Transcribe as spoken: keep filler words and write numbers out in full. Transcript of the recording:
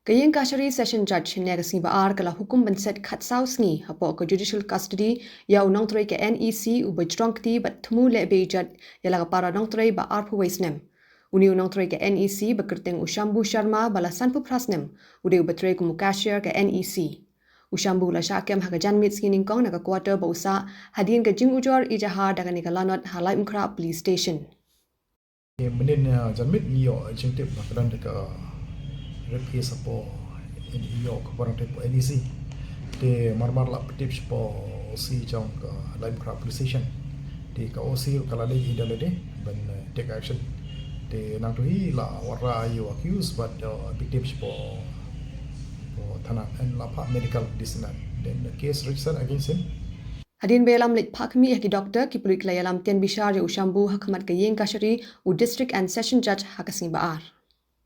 Ka Iingkashari Session Judge hynne ka sngi Ba-ar ka la hukum ban set khatsaw sngi hapoh ka judicial custody ïa u nongtrei ka NEC uba jrong kti bad thmu leh beiïjot ïa la ka para nongtrei ba arphew wei snem. Une u nongtrei ka NEC ba kyrteng u Shambhu Sharma ba la sanphew phra snem, u dei uba trei kum u cashier ka NEC. U Shambhu u la shah kem ha ka janmiet sngi nyngkong na ka quarter ba u sah hadien ka jingujor ijahar da kane ka lanot ha Laitumkhrah Police Station. Mynnin, uh, janmiet ngi ïoh jingtip ba ka don ka rape case hapoh, ngi ïoh ka warrant hapoh NEC. Te marmar la pyntip shapoh OC jong ka Laitumkhrah Police Station. Te ka OC ka la leit hi da lade ban, uh, take action. Te nangta hi la wanrah ïa u accused bad, uh, pyntip shapoh, shapoh thana, and la phah medical this and that. Then the case registered against him. Hadien ba ïalam leit phah khmih ha ki doktor, ki pulit ki la ïalam tian bishar ïa u Shambhu ha khmat ka Iingkashari, u District and Session Judge ha ka sngi Ba-ar.